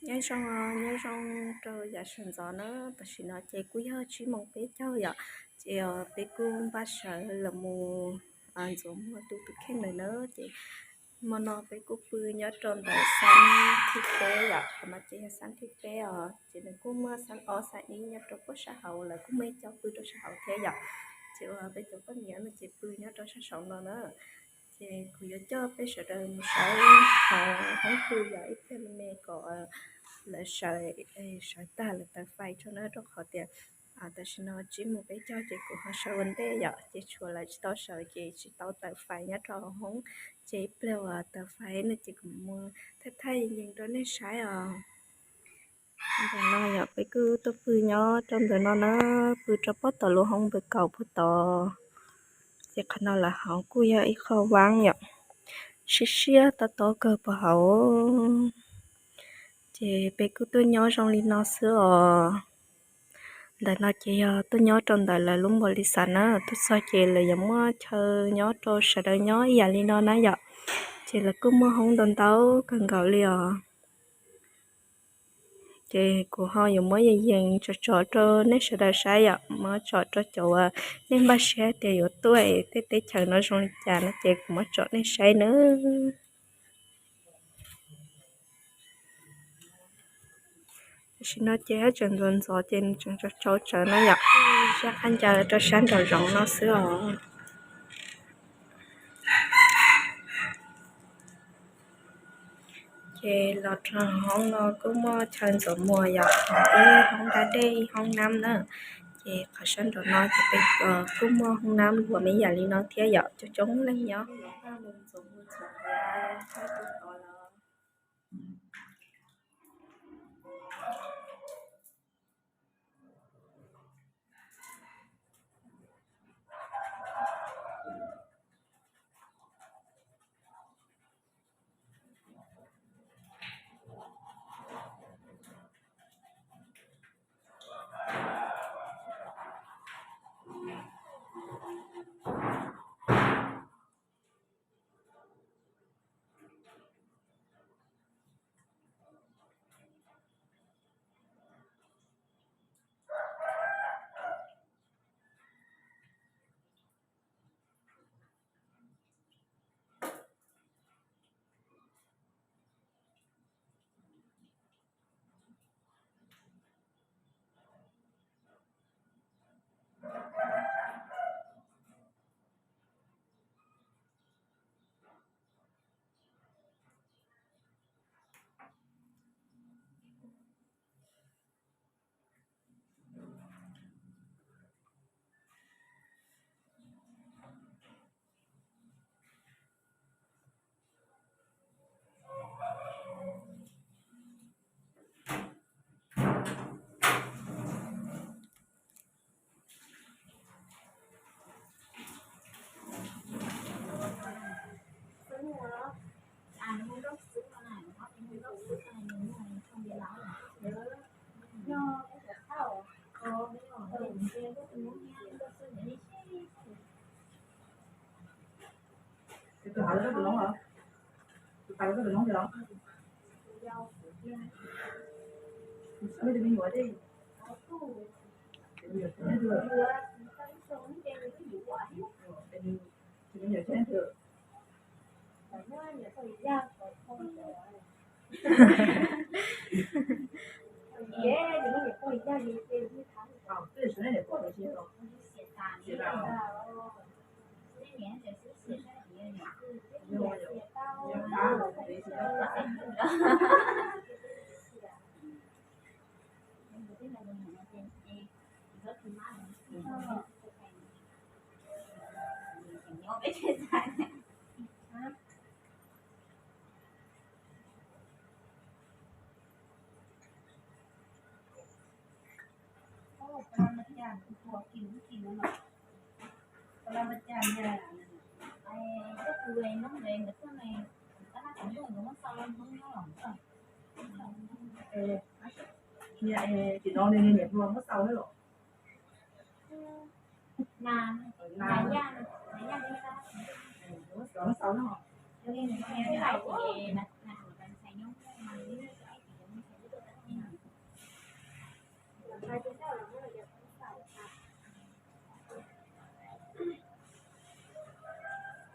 Nyob zoo, nyob zoo rau yav sawv ntxov na, tam sim no ces kuj yog tsib moos peb caug yom, ces peb kuj npaj sawv los mus ntxuav muag tu tus kheej lawm na, ces hmo no peb kuj pw nyob rau ntawm xab thib peb yom, qhov no ces yog xab thib peb os, ces nws kuj muaj xab ob xab ib nyob rau puag sab hauv, lawv kuj muaj ib co pw rau sab hauv thiab yom, ces uas peb cov poj niam no ces pw nyob rau sab saud no na. Ces kuv yuav coj peb sawv daws mus saib hauv hoob pw yog ib pliag me me kom lawv sawv, sawv tag lawv taws fais tso na, rau qhov tias tam sim no tsib moos peb caug ces kuv ho sawv ua ntej yom, ces tshuav lawv tsis tau sawv ces tsis tau taws fais nyob rau hauv hoob, ces ib pliag uas taws fais no ces kuv mus thaij thaij yees yees rau nej saib os. Ntawm no yog peb kuj tuaj pw nyob rau ntawm no na, pw rau pob tom lub hoob pw kaum puag tod. Ces qhov no lawv hauv kuj yog ib qho vaab yom, siab siab tob tob kawg puag hauv. Ces peb kuj tuaj nyob zoo li no xwb os. Ntawm no ces yog tuaj nyob rau ntawm lawv lub npau li xav na, tuaj txog ces lawv yuav muab chaw nyob rau sawv daws nyob ib yam li no na yom. Ces lawv kuj muaj hoob ntau ntau kawg nkaus li os. Ces kuv ho yuav muab yees yees tsom tsom rau nej sawv daws saib yom, muab tsom rau cov uas nej npaj siab tias yuav tuaj tej teb chaws no zoo li cas no ces kuv muab tsom nej saib na. Tam sim no ces hab tseem ntxov ntxov ces nws tseem tsau tsawv na yom, sab qab ncaws rau sab nraum zoov no xwb os. Ces los rau hoob no kuj muaj chaw ntxuav muag yom, ib hoob da dej ib hoob nab na. Ces qhov sab nraum no ces peb kuj muaj hoob nab luam me yam li no thiab yom, coob coob leej nyob.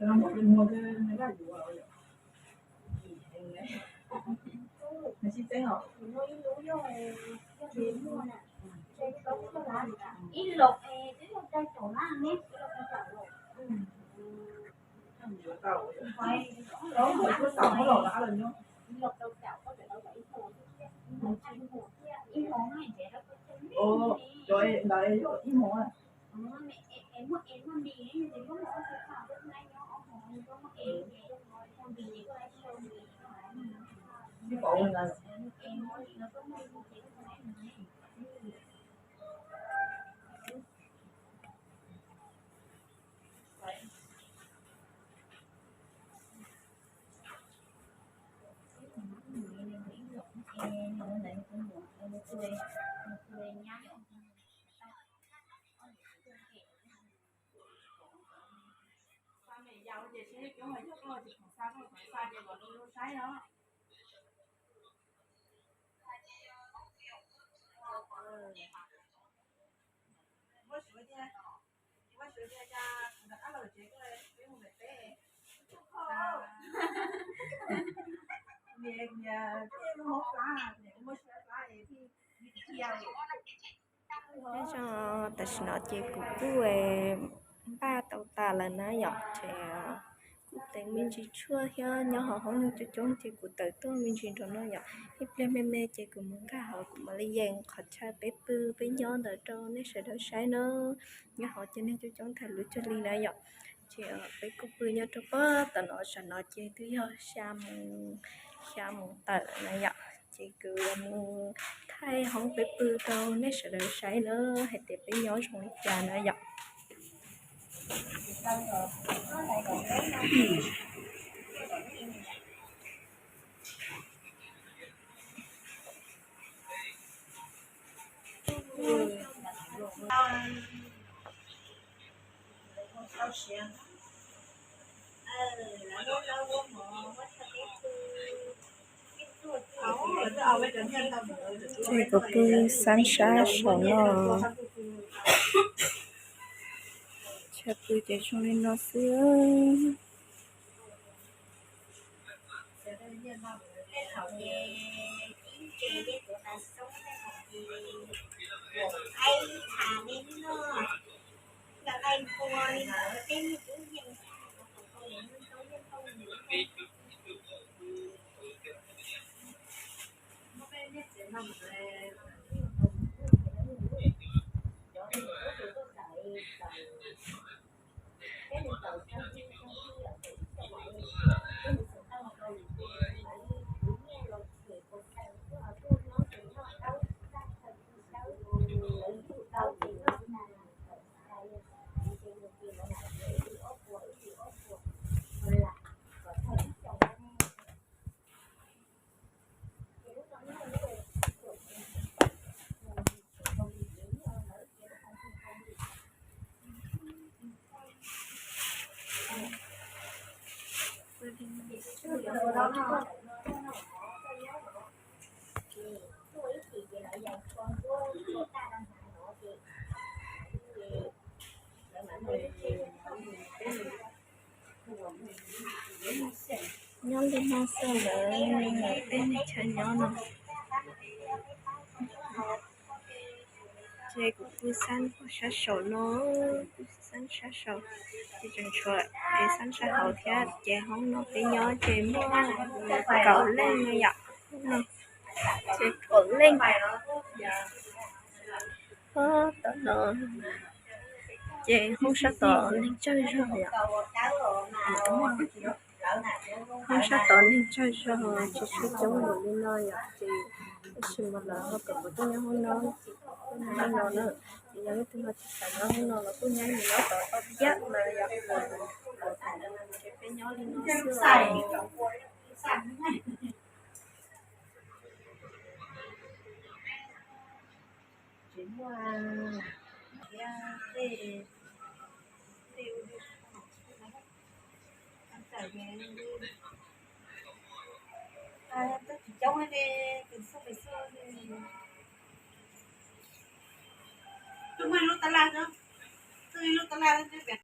Nyob zoo, tam sim no ces kuv kuj npaj tau tas lawm na yom, ces kuj teev me ntsis tshuaj thiab nyob hauv hoob neeg coob coob ces kuv tawm tuaj me ntsis nraum no yom. Ib pliag me me ces kuv mus nkag hauv kuv mam li yeem qhov chaw peb pw peb nyob ntawd rau nej sawv daws saib na. Nyob hauv ces neeg coob coob thaij lub cuag li na yom. Ces peb kuj pw nyob rau pem tom no, tam sim no ces twb yog xya moos, xya moos tawm na yom. Ces kuv mus thaij hoob peb pw rau nej sawv daws saib na, hais tias peb nyob zoo li cas na yom. Ces kuv pw xab sab saum no, chaw pw ces zoo li no xwb. Nyob li no xwb lawm, peb neeg chaw nyob no. Ces kuv pw xab sab saum no, pw xab sab saum, ces tseem tshuav kev xab sab hauv thiab. Ces hoob no peb nyob ces muaj kaum leej no yom, no ces kaum leej. Puag tom no ces hoob sab tod neeg tsawg zog yom. Hoob sab tod neeg tsawg zog, tsis tshua coob npaum li no yom, ces tab sis mas lawv ho kom kuv tuaj nyob hoob no, tuaj nyob hoob no na. Ces yog leej twg ho tsis xav nyob hoob no los kuj nyob mus nyob tod tau thiab mas yom. Ces peb nyob li no xwb os. Tsis muaj thiab tej, tej ua tawm tsis coob li, tus xub tus xub li. Twb muaj ib lub tab laj, twb ib lub tab laj twb pem